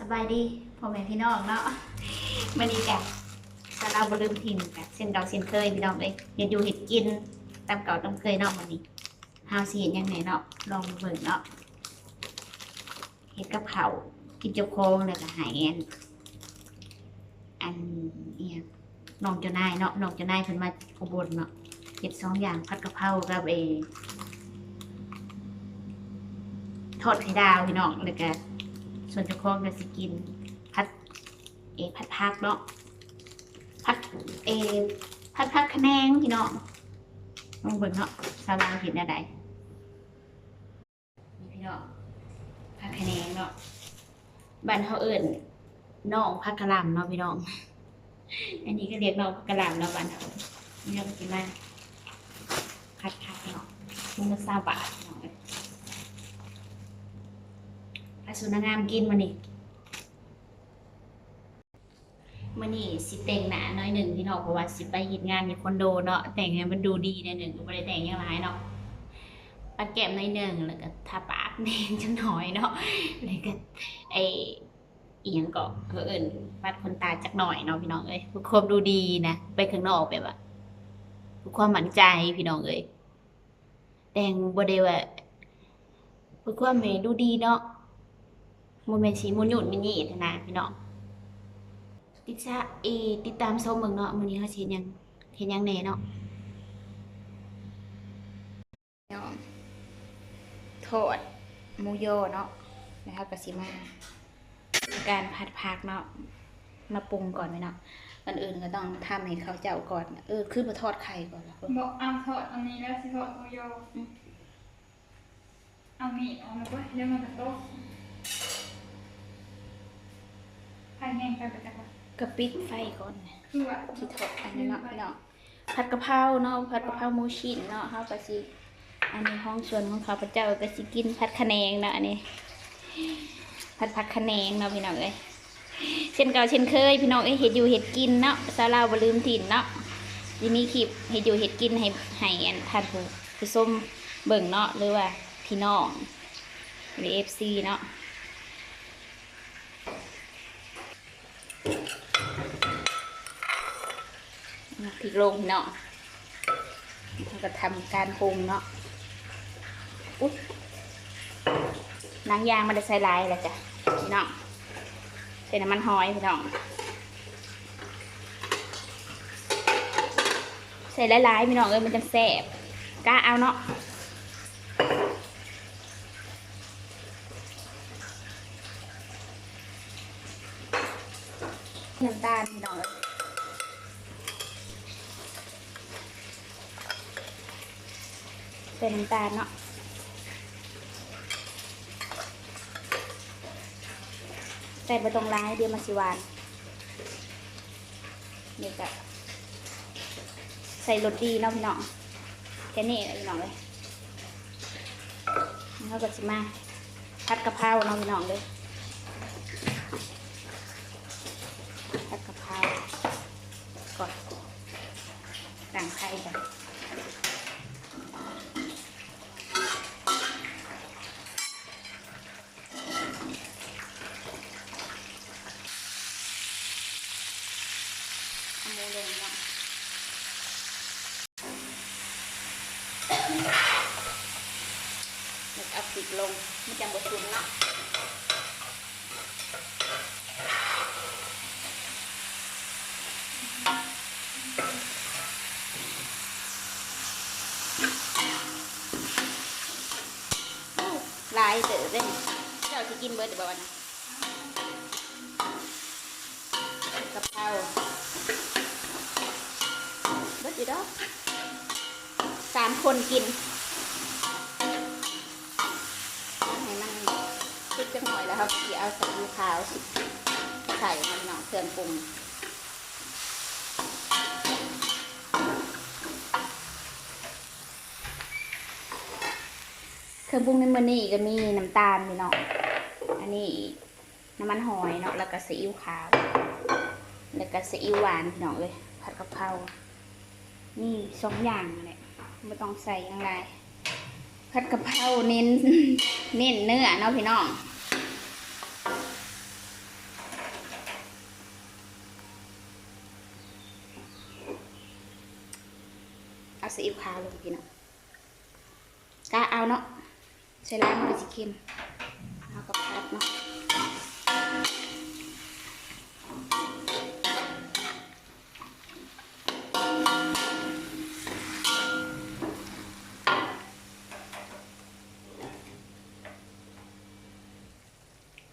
ສະບາຍດີພໍ່ແມ່ພີ່ນ້ອງເນາະ ມື້ນີ້ກະສາວລາວບໍ່ລືມຖິ່ນ ກະເຊັ່ນເກົ່າເຊັ່ນເຄີຍພີ່ນ້ອງເອີຍ ເຮັດຢູ່ເຮັດກິນຕາມເກົ່າຕາມເຄີຍເນາະ. ມື້ນີ້ເຮົາຊິເຮັດຫຍັງແດ່ເນາະ ລອງມາເບິ່ງເນາະ. ເຮັດກັບເຂົ້າກິນເຈົ້າຂອງ ແລ້ວກະໃຫ້ອັນ ອັນ ອີ່ຫຍັງ ນ້ອງເຈົ້ານາຍເນາະ ນ້ອງເຈົ້ານາຍເພິ່ນມາອຸບົນເນາະ ເຮັດສອງຢ່າງ ຜັດກະເພົາກັບ ເອີ ທອດໄຂ່ດາວພີ່ນ້ອງ. ແລ້ວກະສ່ວນເຈົ້າຂອງກະຊິກິນຜັດ ເອີ ຜັດຜັກເນາະ ຜັດ ເອີ ຜັດຜັກຂະແໜງພີ່ນ້ອງ. ລອງເບິ່ງເນາະ ສາວລາວເຮັດແນວໃດ. ນີ້ພີ່ນ້ອງ ຜັກຂະແໜງເນາະ ບ້ານເຮົາເອີ້ນໜອງຜັກກະຫຼ່ຳເນາະພີ່ນ້ອງ. ອັນນີ້ກໍຮຽກໜອງຜັກກະຫຼ່ຳເນາະບ້ານເຮົາ. ນີ້ເຮົາກໍຊິມາຜັດຜັກເນາະ ຖົງລະຊາວບາດພີ່ນ້ອງເອີຍ. ພາສູນນາງງາມກິນມື້ນີ້. ມື້ນີ້ຊິແຕ່ງໜ້າໜ້ອຍໜຶ່ງພີ່ນ້ອງ ເພາະວ່າຊິໄປເຮັດງານຢູ່ຄອນໂດເນາະ ແຕ່ງໃຫ້ມັນດູດີໜ້ອຍໜຶ່ງ ກໍບໍ່ໄດ້ແຕ່ງຫຍັງຫຼາຍເນາະ ປັດແກ້ມໜ້ອຍໜຶ່ງ ແລ້ວກໍທາປາກແໜງຈັກໜ້ອຍເນາະ ແລ້ວກໍ ໄອ້ ອີ່ຫຍັງເກາະ ເຂົາເອີ້ນປັດຂົນຕາຈັກໜ້ອຍເນາະພີ່ນ້ອງເອີຍ ເພື່ອຄວາມດູດີນະ ໄປຂ້າງນອກແບບວ່າ ເພື່ອຄວາມໝັ້ນໃຈພີ່ນ້ອງເອີຍ. ແຕ່ງບໍ່ໄດ້ວ່າເພື່ອຄວາມໃຫ້ດູດີເນາະ ບໍ່ແມ່ນຊິໝູນຫຍຸ້ນມິນນີ້ຫັ້ນນະພີ່ນ້ອງ. ຕິດຊະ ເອ ຕິດຕາມຊົມເບິ່ງເນາະ ມື້ນີ້ເຮົາຊິເຮັດຫຍັງ ເຮັດຫຍັງແດ່ເນາະ. ທອດໝູຢໍເນາະ ແລ້ວເຮົາກໍຊິມາ ການຜັດຜັກເນາະ ມາປຸງກ່ອນເນາະ. ກ່ອນອື່ນກໍຕ້ອງທຳໃຫ້ເຂົ້າເຈົ້າກ່ອນ. ເອີ ຄືບໍ່ທອດໄຂ່ກ່ອນລະ? ບໍ່ ເອົາທອດອັນນີ້ແລ້ວຊິທອດໝູຢໍ. ອືມ ເອົາມີດອອກມາເບິ່ງ ດຽວມັນກະຕົກ. ໄຟແຮງໄປບໍ່ຈັກວ່າ ກະປິດໄຟກ່ອນ ຄືວ່າຊິທອດອັນນີ້ເນາະ ພີ່ນ້ອງ. ຜັດກະເພົາເນາະ ຜັດກະເພົາໝູຊິ້ນເນາະ ເຮົາກະຊິ ອັນນີ້ ຫ້ອງສ່ວນຂອງຂ້າພະເຈົ້າກະຊິກິນຜັດຂະແໜງເນາະ ອັນນີ້ ຜັດຜັກຂະແໜງເນາະ ພີ່ນ້ອງເອີຍ. ເຊັ່ນເກົ່າເຊັ່ນເຄີຍ ພີ່ນ້ອງເອີຍ ເຮັດຢູ່ເຮັດກິນເນາະ ຊາວລາວບໍ່ລືມຖິ່ນເນາະ. ຊິມີຄລິບເຮັດຢູ່ເຮັດກິນໃຫ້ ໃຫ້ອັນ ທ່ານຜູ້ ຜູ້ຊົມເບິ່ງເນາະ ຫຼືວ່າພີ່ນ້ອງ ຫຼື ເອັຟຊີ ເນາະ. ມາ ພິກລົງເນາະ ເຮົາກໍທຳການປຸງເນາະ. ອຸ໊ຍ ໜັງຍາງບໍ່ໄດ້ໃສ່ຫຼາຍລະຈ້ະພີ່ນ້ອງ ໃສ່ນ້ຳມັນຫອຍພີ່ນ້ອງ ໃສ່ຫຼາຍໆ ພີ່ນ້ອງເອີຍ ມັນຈັ່ງແຊບ ກະເອົາເນາະ. ນ້ຳຕານພີ່ນ້ອງເອີຍ ໃສ່ນ້ຳຕານເນາະ ໃສ່ບໍ່ຕ້ອງຫຼາຍ ດຽວມັນຊິຫວານ. ນີ້ກະໃສ່ລົດດີເນາະພີ່ນ້ອງ ແຄ່ນີ້ແຫຼະພີ່ນ້ອງເອີຍ. ເຮົາກະຊິມາຜັດກະເພົາເນາະພີ່ນ້ອງເດີ ຜັດກະເພົາກ່ອນ ຕັ້ງໄຟກ່ອນ. ເອົາໝູລົງເນາະ ແລ້ວເອົາພິກລົງ ມັນຈັ່ງບໍ່ຊຸນເນາະ. ໂອ້ ຫຼາຍເຕີບເດ້ ເຈົ້າຊິກິນເບິດບໍ່ອັນນັ້ນ ກະເພົາ ເບິດຢູ່ດອກ ສາມຄົນກິນ. ໃຫ້ມັນສຸກຈັກໜ້ອຍແລ້ວ ເຮົາກະຊິເອົາໃສ່ອີ່ຂາວ ໃສ່ເນາະພີ່ນ້ອງ ເຄື່ອງປຸງ. ເຄື່ອງປຸງໃນມື້ນີ້ກະມີນ້ຳຕານພີ່ນ້ອງ ອັນນີ້ ນ້ຳມັນຫອຍເນາະ ແລ້ວກະຊີອິ້ວຂາວ ແລ້ວກະຊີອິ້ວຫວານພີ່ນ້ອງເອີຍ. ຜັດກະເພົາມີສອງຢ່າງຫັ້ນແຫຼະ ບໍ່ຕ້ອງໃສ່ຫຍັງຫຼາຍ. ຜັດກະເພົາເນັ້ນ ເນັ້ນເນື້ອເນາະພີ່ນ້ອງ. ຊີອິ້ວຂາວລົງພີ່ນ້ອງ ກະເອົາເນາະ ໃສ່ຫຼາຍມັນກໍຊິເຄັມ ເຮົາກໍຜັດເນາະ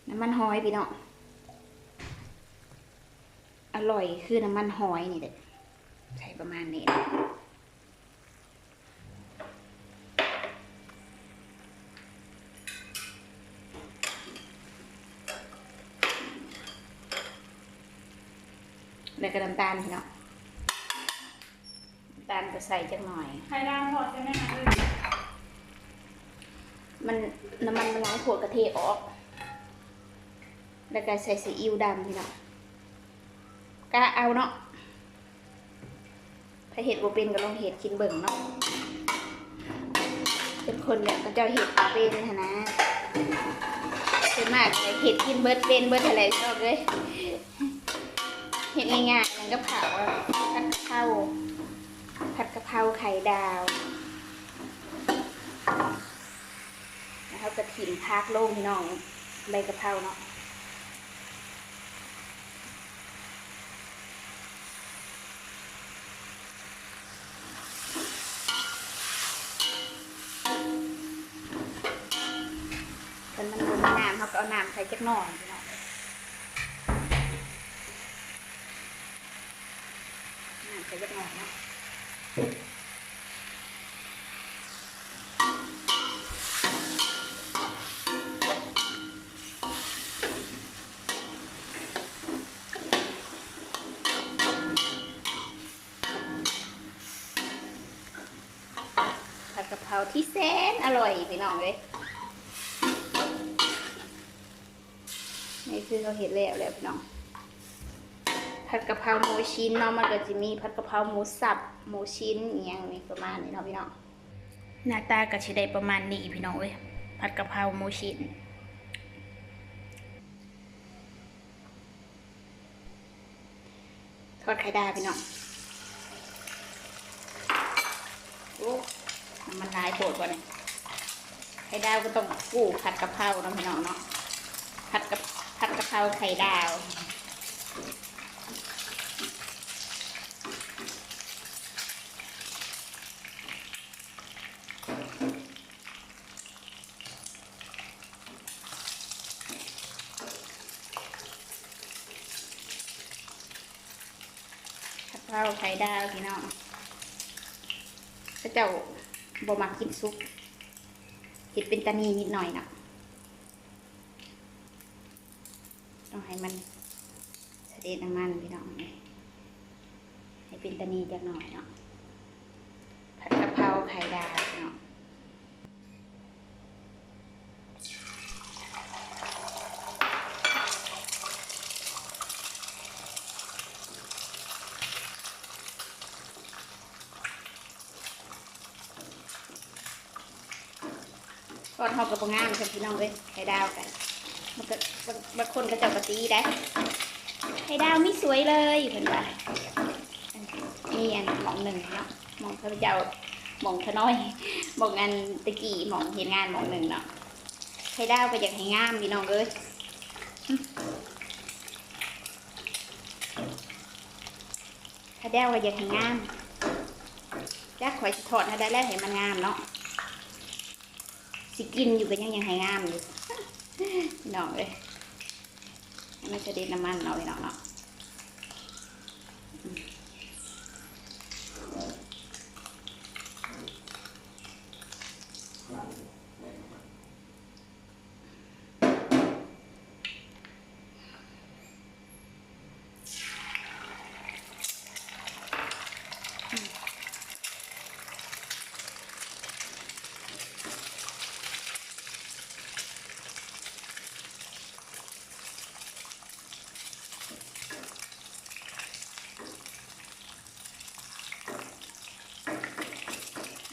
ນ້ຳມັນຫອຍພີ່ນ້ອງ ອະລ່ອຍຄືນ້ຳມັນຫອຍນີ້ແຫຼະ ໃສ່ປະມານນີ້ ແລ້ວກໍນ້ຳຕານພີ່ນ້ອງ ນ້ຳຕານກໍໃສ່ຈັກໜ້ອຍ ໄຂ່ດາວທອດໃສ່ແມ່ນຫຍັງເອີຍ ມັນ ນ້ຳມັນມັນຫຼາຍໂພດ ກະເທອອກ ແລ້ວກໍໃສ່ຊີອິ້ວດຳພີ່ນ້ອງ ກະເອົາເນາະ ໃຜເຮັດບໍ່ເປັນກໍລອງເຮັດກິນເບິ່ງເນາະ ເປັນຄົນແບບເຂົາເຈົ້າເຮັດບໍ່ເປັນຫັ້ນນະ ສ່ວນມາກເຮັດກິນເບິດເປັນເບິດຫັ້ນແຫຼະພີ່ນ້ອງເອີຍ ເຮັດງ່າຍໆ ຫຍັງກັບເຂົາ ຜັດກະເພົາ ຜັດກະເພົາໄຂ່ດາວ ແລ້ວເຮົາກໍຖິ້ມຜັກລົງພີ່ນ້ອງ ໃບກະເພົາເນາະ ຄັນມັນບໍ່ມີນ້ຳ ເຮົາກໍເອົານ້ຳໃສ່ຈັກໜ້ອຍພີ່ນ້ອງ ນ້ຳໃສ່ຈັກໜ້ອຍເນາະ ຜັດກະເພົາທີ່ແສນອະລ່ອຍພີ່ນ້ອງເອີຍ ນີ້ຄືເຮົາເຮັດແລ້ວແລ້ວພີ່ນ້ອງ ຜັດກະເພົາໝູຊິ້ນເນາະ ມັນກໍຊິມີຜັດກະເພົາໝູສັບ ໝູຊິ້ນ ອີ່ຫຍັງນີ້ປະມານນີ້ເນາະພີ່ນ້ອງ ໜ້າຕາກໍຊິໄດ້ປະມານນີ້ພີ່ນ້ອງເອີຍ ຜັດກະເພົາໝູຊິ້ນ. ທອດໄຂ່ດາວພີ່ນ້ອງ ໂອ້ ນ້ຳມັນຫຼາຍໂພດບໍ່ນີ້ ໄຂ່ດາວກໍຕ້ອງຄູ່ຜັດກະເພົາເນາະພີ່ນ້ອງເນາະ ຜັດກະ ຜັດກະເພົາໄຂ່ດາວ ກະເພົາໄຂ່ດາວພີ່ນ້ອງ ເຂົາເຈົ້າບໍ່ມັກກິນສຸກ ເຮັດເປັນຕານີນິດໜ້ອຍເນາະ ຕ້ອງໃຫ້ມັນສະເດັດນ້ຳມັນພີ່ນ້ອງ ໃຫ້ເປັນຕານີຈັກໜ້ອຍເນາະ ຜັດກະເພົາໄຂ່ດາວພີ່ນ້ອງ. ທອດເຮົາກໍບໍ່ງາມຊັ້ນພີ່ນ້ອງເອີຍ ໄຂ່ດາວກໍ ມັນກໍ ບາງ ບາງຄົນເຂົາເຈົ້າກໍຕິໄດ໋ ໄຂ່ດາວມີສວຍເລີຍ ເພິ່ນວ່າ ມີອັນໝ່ອງໜຶ່ງເນາະ ໝ່ອງຂ້າພະເຈົ້າ ໝ່ອງຂະນ້ອຍ ໝ່ອງອັນຕະກີ້ ໝ່ອງເຮັດງານໝ່ອງໜຶ່ງເນາະ ໄຂ່ດາວກໍຢາກໃຫ້ງາມພີ່ນ້ອງເອີຍ ໄຂ່ດາວກໍຢາກໃຫ້ງາມ ຈັກຂ້ອຍຊິທອດແນວໃດແລ້ວໃຫ້ມັນງາມເນາະ ຊິກິນຢູ່ກໍຍັງ ຍັງໃຫ້ງາມຢູ່ ພີ່ນ້ອງເອີຍ ໃຫ້ມັນສະເດັດນ້ຳມັນເນາະ ພີ່ນ້ອງເນາະ.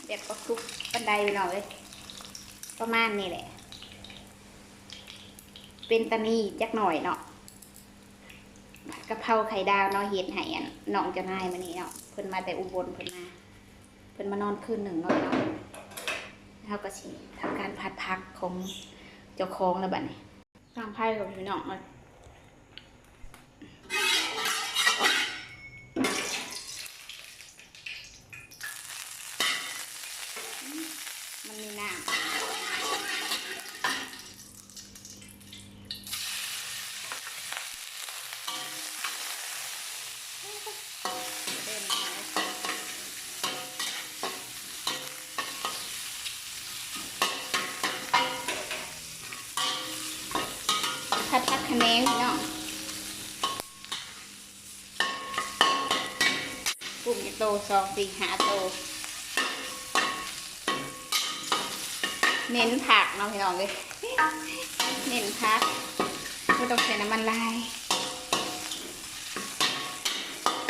ແບບບໍ່ສຸກປານໃດພີ່ນ້ອງເອີຍ ປະມານນີ້ແຫຼະ ເປັນຕາໜີ່ຈັກໜ້ອຍເນາະ. ຜັດກະເພົາໄຂ່ດາວເນາະ ເຮັດໃຫ້ອັນນ້ອງເຈົ້ານາຍມື້ນີ້ເນາະ ເພິ່ນມາແຕ່ອຸບົນ ເພິ່ນມາ ເພິ່ນມານອນຄືນໜຶ່ງເນາະ ເຮົາກໍຊິທຳການຜັດຜັກຂອງເຈົ້າຂອງແລ້ວບັດນີ້. ຕັ້ງໄຟກ່ອນພີ່ນ້ອງເອີຍ. ມັນມີນ້ຳ ຜັດຜັກຂະແໜງພີ່ນ້ອງ. ກຸ້ງຈັກໂຕ ສອງ ສີ່ ຫ້າໂຕ. ເນັ້ນຜັກເນາະພີ່ນ້ອງເອີຍ ເນັ້ນຜັກ ບໍ່ຕ້ອງໃສ່ນ້ຳມັນຫຼາຍ.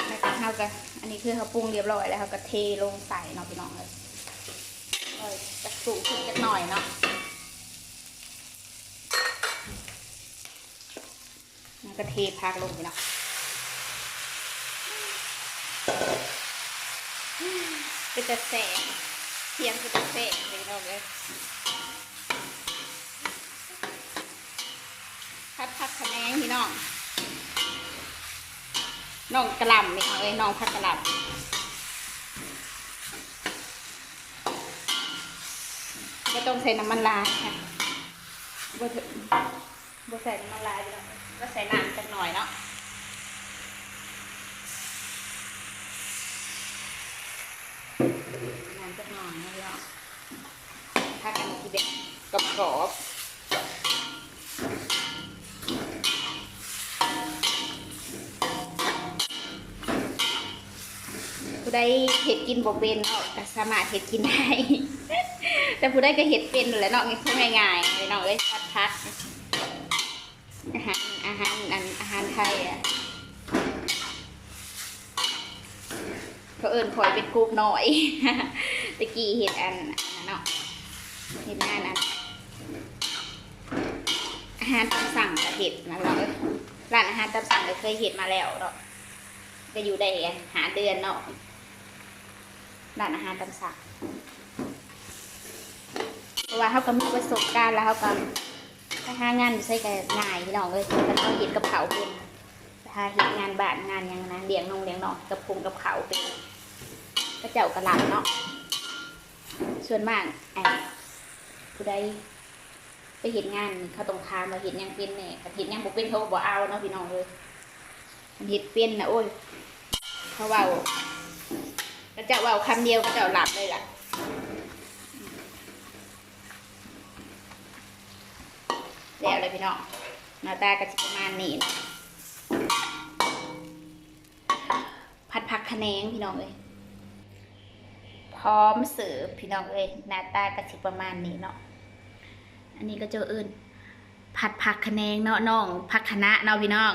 ແລ້ວກໍເຮົາກໍ ອັນນີ້ຄືເຮົາປຸງຮຽບຮ້ອຍແລ້ວ ເຮົາກໍເທລົງໃສ່ເນາະພີ່ນ້ອງເອີຍ. ເອີ ຈັກສູງຂຶ້ນຈັກໜ້ອຍເນາະ. ແລ້ວກໍເທຜັກລົງພີ່ນ້ອງ. ເປັນຕາແຊບ ສຽງເປັນຕາແຊບເລີຍພີ່ນ້ອງເອີຍ. ຜັດຜັກຂະແໜງພີ່ນ້ອງ ນ້ອງກະຫຼ່ຳພີ່ນ້ອງເອີຍ ນ້ອງຜັກກະຫຼ່ຳ. ບໍ່ຕ້ອງໃສ່ນ້ຳມັນຫຼາຍ ບໍ່ ບໍ່ໃສ່ນ້ຳມັນຫຼາຍພີ່ນ້ອງ ກໍໃສ່ນ້ຳຈັກໜ້ອຍເນາະ. ນ້ຳຈັກໜ້ອຍເນາະພີ່ນ້ອງ. ພາກັນຊິແບບກອບໆ. ຜູ້ໃດເຮັດກິນບໍ່ເປັນເນາະ ກໍສາມາດເຮັດກິນໄດ້ ແຕ່ຜູ້ໃດກໍເຮັດເປັນແຫຼະເນາະ ງ່າຍໆ ພີ່ນ້ອງເອີຍ. ຜັດ ອາຫານ ອາຫານ ອັນ ອາຫານໄທອະ ເຂົາເອີ້ນຂ້ອຍເປັນກຸບນ້ອຍ ແຕ່ກີ້ເຮັດອັນ ອັນນັ້ນເນາະ ເຮັດງານອັນ ອາຫານຕາມສັ່ງກໍເຮັດນະພີ່ນ້ອງເອີຍ. ຮ້ານອາຫານຕາມສັ່ງກໍເຄີຍເຮັດມາແລ້ວເນາະ ກໍຢູ່ໄດ້ຫ້າເດືອນເນາະ ຮ້ານອາຫານຕາມສັ່ງ. ເພາະວ່າເຮົາກໍມີປະສົບການ ແລ້ວເຮົາກໍ ໄປຫາງານຢູ່ໃສກໍງ່າຍພີ່ນ້ອງເອີຍ ຄັນເຮົາເຮັດກັບເຂົ້າເປັນ. ໄປຫາເຮັດງານບ້ານງານຫຍັງນະ ລ້ຽງນົງລ້ຽງນ້ອງ ກັບຄົງກັບເຂົ້າເປັນ ເຂົາເຈົ້າກໍຮັບເນາະ. ສ່ວນມາກ ອັນ ຜູ້ໃດໄປເຮັດງານນີ້ ເຂົາຕ້ອງຖາມວ່າເຮັດຫຍັງເປັນແດ່ ຄັນເຮັດຫຍັງບໍ່ເປັນ ເຂົາກໍບໍ່ເອົາເນາະ ພີ່ນ້ອງເອີຍ. ຄັນເຮັດເປັນນະ ໂອ້ຍ ເຂົາເວົ້າ ເຂົາເຈົ້າເວົ້າຄຳດຽວ ເຂົາເຈົ້າຮັບເລີຍລະ. ແລ້ວແຫຼະພີ່ນ້ອງ ໜ້າຕາກໍຊິປະມານນີ້ ຜັດຜັກຂະແໜງພີ່ນ້ອງເອີຍ ພ້ອມເສີບພີ່ນ້ອງເອີຍ. ໜ້າຕາກໍຊິປະມານນີ້ເນາະ. ອັນນີ້ເຂົາເຈົ້າເອີ້ນຜັດຜັກຂະແໜງເນາະ ນ້ອງຜັກຄະນະເນາະພີ່ນ້ອງ.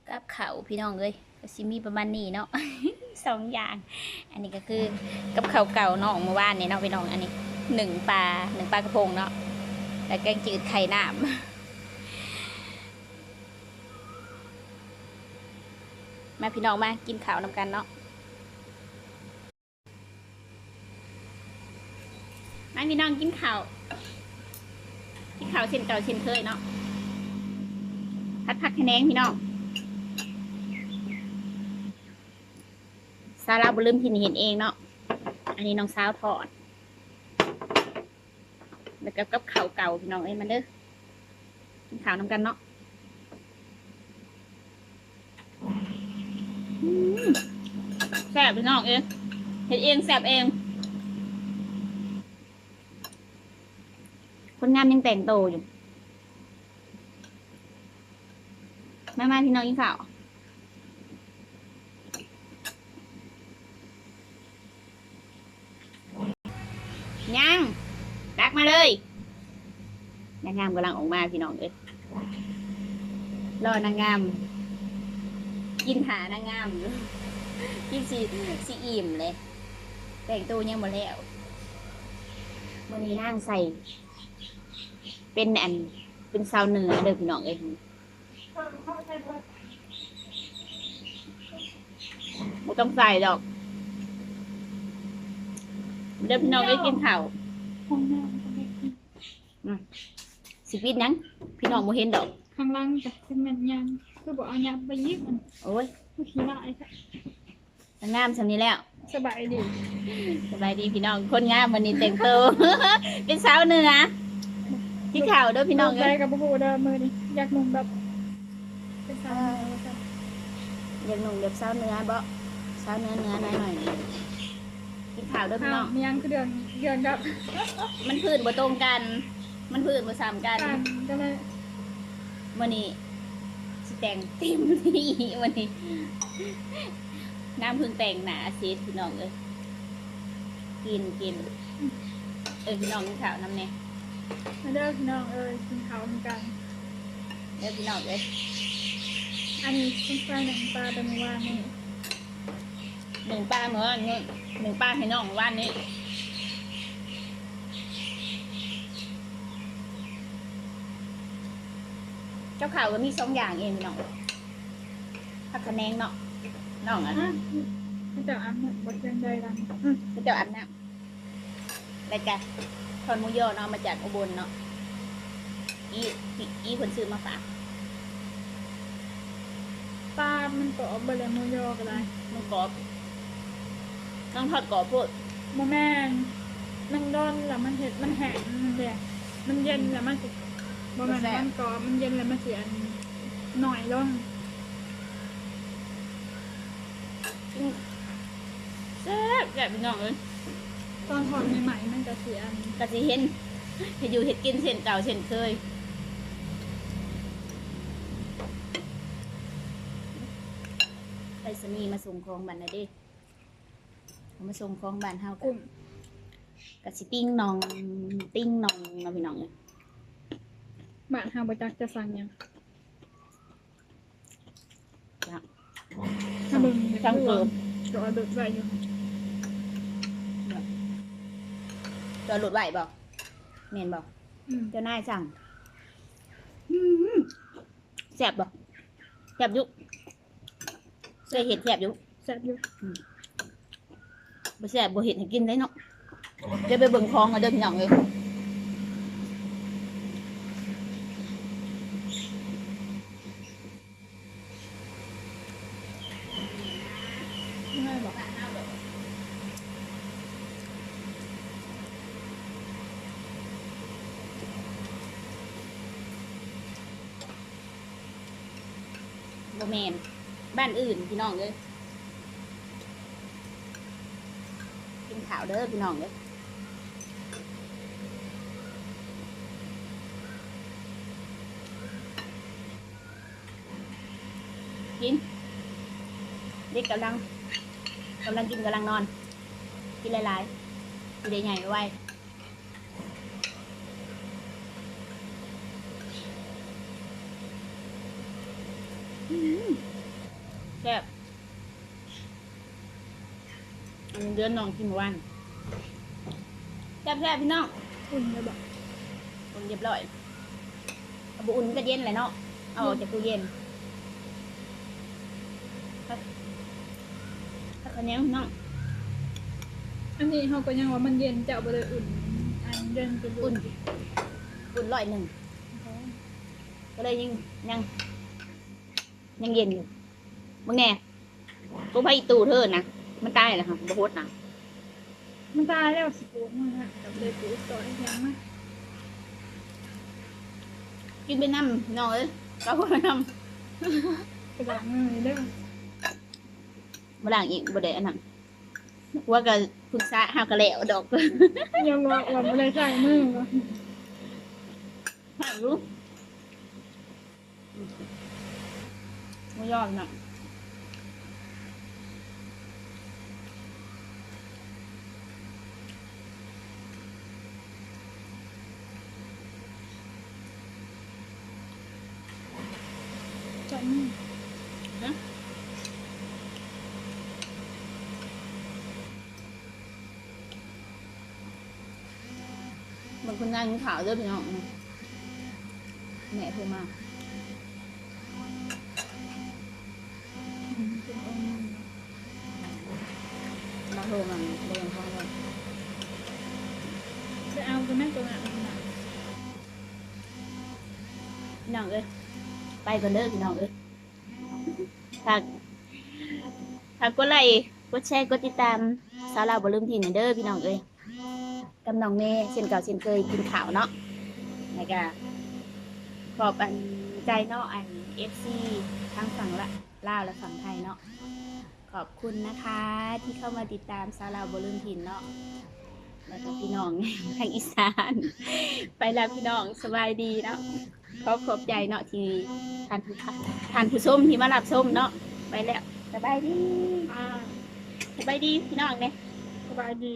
ກັບເຂົ້າພີ່ນ້ອງເອີຍ ກໍຊິມີປະມານນີ້ເນາະ ສອງຢ່າງ. ອັນນີ້ກໍຄືກັບເຂົ້າເກົ່ານ້ອງມື້ວານນີ້ເນາະພີ່ນ້ອງ. ອັນນີ້ໜຶ້ງປາ ໜຶ້ງປາກະພົງເນາະ ແລ້ວແກງຈືດໄຂ່ນ້ຳ. ມາພີ່ນ້ອງ ມາກິນເຂົ້ານຳກັນເນາະ. ມາພີ່ນ້ອງກິນເຂົ້າ ກິນເຂົ້າເຊັ່ນເກົ່າເຊັ່ນເຄີຍເນາະ. ຜັດຜັກຂະແໜງພີ່ນ້ອງ ສາວລາວບໍ່ລືມຖິ່ນເຮັດເອງເນາະ. ອັນນີ້ນ້ອງສາວທອດ ແລ້ວກໍກັບເຂົ້າເກົ່າພີ່ນ້ອງເອີຍ ມາເດີ ກິນເຂົ້ານຳກັນເນາະ. ອືມ ແຊບພີ່ນ້ອງເອີຍ ເຮັດເອງແຊບເອງ. ຄົນງາມຍັງແຕ່ງໂຕຢູ່. ມາ ມາ ພີ່ນ້ອງກິນເຂົ້າ. ຍັງ ຕັກມາເລີຍ. ນາງງາມກຳລັງອອກມາພີ່ນ້ອງເອີຍ. ລໍນາງງາມ ກິນຖ້ານາງງາມຢູ່. ກິນຊິ ຊິອີ່ມເລີຍ ແຕ່ງໂຕຍັງບໍ່ແລ້ວ. ມື້ນີ້ນາງໃສ່ເປັນອັນ ເປັນຊາວເໜືອເດີພີ່ນ້ອງເອີຍ. ເອີ ເຮົາໃສ່ເບິດ. ບໍ່ຕ້ອງໃສ່ດອກ. ເດີພີ່ນ້ອງ ໄດ້ກິນເຂົ້າ. ອືມ ຊິປິດຫຍັງ? ພີ່ນ້ອງບໍ່ເຫັນດອກ. ຂ້າງຫຼັງກະຊິແມ່ນຫຍັງ ຄືບໍ່ເອົາຫຍັບໄປອີກ? ໂອ້ຍ ຄືຂີ້ຮ້າຍແທ້. ງາມສ່ຳນີ້ແລ້ວ. ສະບາຍດີ ສະບາຍດີພີ່ນ້ອງ ຄົນງາມມື້ນີ້ແຕ່ງໂຕ ເປັນສາວເໜືອ. ກິນເຂົ້າເດີພີ່ນ້ອງເອີຍ. ໃດກໍບໍ່ຮູ້ເດີມື້ນີ້ ຢາກນຸ່ງແບບເປັນສາວເໜືອວ່າຊັ້ນ. ຢາກນຸ່ງແບບສາວເໜືອເບາະ? ສາວເໜືອ ເໜືອໜ້ອຍໆ. ກິນເຂົ້າເດີພີ່ນ້ອງ. ມີຫຍັງຄືເດືອນ ເດືອນກັບ ມັນພື້ນບໍ່ຕົງກັນ ມັນພື້ນບໍ່ສ່ຳກັນ. ມື້ນີ້ຊິແຕ່ງເຕັມທີ່ມື້ນີ້ ນ້ຳເພິ່ງແຕ່ງໜ້າເສັດພີ່ນ້ອງເອີຍ. ກິນ ກິນ ເອີ ພີ່ນ້ອງກິນເຂົ້ານຳແດ່. ມາເດີພີ່ນ້ອງເອີຍ ກິນເຂົ້ານຳກັນເດີພີ່ນ້ອງເອີຍ. ອັນນີ້ເປັນໄຟໜຶ່ງປາແຕ່ມື້ວານນີ້. ໜຶ່ງປາມື້ວານນີ້ ໜຶ່ງປາໃຫ້ນ້ອງມື້ວານນີ້. ກັບເຂົ້າກໍມີສອງຢ່າງເອງພີ່ນ້ອງ. ຜັກຂະແໜງເນາະ ນ້ອງ ອະ ອືມ ເຂົາເຈົ້າອາບນ້ຳບໍ່? ຈັ່ງໃດລະ? ອືມ ເຂົາເຈົ້າອາບນ້ຳ ແລ້ວກະທອດໝູຢໍເນາະ ມາຈາກອຸບົນເນາະ. ອີ ອີ ອີເພິ່ນຊື້ມາຝາກ. ປາມັນກອບເບິດແລ້ວ ໝູຢໍກໍໄດ້. ອືມ ມັນກອບ ນ້ອງທອດກອບໂພດ. ບໍ່ແມ່ນ ມັນດົນແລ້ວມັນເຮັດ ມັນແຫ້ງ ມັນແດງ ມັນເຢັນແລ້ວມັນຊິ ບໍ່ແມ່ນ ມັນກອບ ມັນເຢັນແລ້ວມັນຊິ ອັນ ໜ້ອຍລົງ. ອືມ ແຊບ ແຊບພີ່ນ້ອງເອີຍ. ຕອນທອດໃໝ່ໆ ມັນກະຊິ ອັນ ກະຊິເຫັນ ເຮັດຢູ່ເຮັດກິນເຊັ່ນເກົ່າເຊັ່ນເຄີຍ. ໄປສະນີມາສົ່ງຂອງບັດນະເດ້. ເອົາມາສົ່ງຂອງບ້ານເຮົາ ກຸ້ງ ກະຊິຕິ່ງໜ່ອງ ຕິ່ງໜ່ອງເນາະພີ່ນ້ອງເອີຍ. ບ້ານເຮົາບໍ່ຈັກຈະສັ່ງຫຍັງ. ຈ້ະ ຖ້າເບິ່ງ ສັ່ງເພີ່ມ ຈອດລົດໄວ້ຢູ່ ຈອດລົດໄວ້ບໍ່? ແມ່ນບໍ່? ອືມ ເຈົ້ານາຍສັ່ງ. ອືມ ແຊບບໍ່? ແຊບຢູ່. ເຄີຍເຮັດແຊບຢູ່. ແຊບຢູ່. ອືມ ບໍ່ແຊບບໍ່ເຮັດໃຫ້ກິນໄດ້ເນາະ. ດຽວໄປເບິ່ງຂອງກັນເດີພີ່ນ້ອງເອີຍ. ບໍ່ແມ່ນ ບ້ານອື່ນພີ່ນ້ອງເອີຍ. ກິນເຂົ້າເດີພີ່ນ້ອງເອີຍ. ກິນ ເດັກກຳລັງ ກຳລັງກິນກຳລັງນອນ. ກິນຫຼາຍໆ ຊິໄດ້ໃຫຍ່ໄວ. ອືມ ແຊບ. ອັນເດືອນນ້ອງກິນມື້ວານ ແຊບໆ ພີ່ນ້ອງ. ອຸ່ນແລ້ວບໍ່? ອຸ່ນຮຽບຮ້ອຍ. ຖ້າບໍ່ອຸ່ນກໍເຢັນແຫຼະເນາະ ເອົາອອກຈາກຕູ້ເຢັນ. ຄັກ ຄັກຂະແໜງເນາະ. ອັນນີ້ເຮົາກໍຍັງວ່າມັນເຢັນ ເຈົ້າບໍ່ໄດ້ອຸ່ນ ອັນເຢັນຈະ ອຸ່ນ ອຸ່ນຮ້ອຍໜຶ່ງ ກໍເລີຍຍັງ ຍັງ ຍັງເຢັນຢູ່. ເບິ່ງແດ່ ກົງໄຟອີ່ຕູ້ເທີນນະ ມັນຕາຍແລ້ວຫະ ບໍ່ຫົດນະ. ມັນຕາຍແລ້ວ ຊິປູກມັນນະ ກໍບໍ່ໄດ້ປູກຕໍ່ອີຫຍັງມາ. ກິນໄປນຳພີ່ນ້ອງເອີຍ ກໍຫົດໄປນຳ. ໄປລ້າງມືເດີ. ບໍ່ລ້າງອີກ ບໍ່ໄດ້ອັນນັ້ນ. ຜົວກໍປຶກສາ ເຮົາກໍແລ້ວດອກ. ຍັງວ່າ ວ່າບໍ່ໄດ້ໃຊ້ມື. ໃຊ້ຢູ່. ໝູຢໍນະ ໃສ່ມື ຮະ? ເບິ່ງຄົນງານກິນເຂົ້າເດີພີ່ນ້ອງ. ແມ່ໂທມາ. ອືມ ເປັນອົງ ມັນບໍ່ຍັງພໍແລ້ວ ໄປເອົາຕົວນັ້ນຕົວນັ້ນ ພີ່ນ້ອງເອີຍ ໄປກ່ອນເດີພີ່ນ້ອງເອີຍ. ຝາກ ຝາກກົດໄລ ກົດແຊ ກົດຕິດຕາມ ສາວລາວບໍ່ລືມຖິ່ນແດ່ເດີພີ່ນ້ອງເອີຍ ກັບນ້ອງເມ ເຊັ່ນເກົ່າເຊັ່ນເຄີຍ ກິນເຂົ້າເນາະ ແລ້ວກະຂອບອັນໃຈເນາະ ອັນ ເອັຟຊີ ທັງຝັ່ງລາວ ລາວ ແລະ ຝັ່ງໄທເນາະ. ຂອບຄຸນນະຄະ ທີ່ເຂົ້າມາຕິດຕາມສາວລາວບໍ່ລືມຖິ່ນເນາະ ແລ້ວກໍພີ່ນ້ອງທາງອີສານ. ໄປແລ້ວພີ່ນ້ອງ ສະບາຍດີເນາະ. ຂອບ ຂອບໃຈເນາະ ທີ່ທ່ານ ທ່ານຜູ້ຊົມທີ່ມາຮັບຊົມເນາະ. ໄປແລ້ວ ສະບາຍດີ. ອ່າ ສະບາຍດີພີ່ນ້ອງແດ່. ສະບາຍດີ.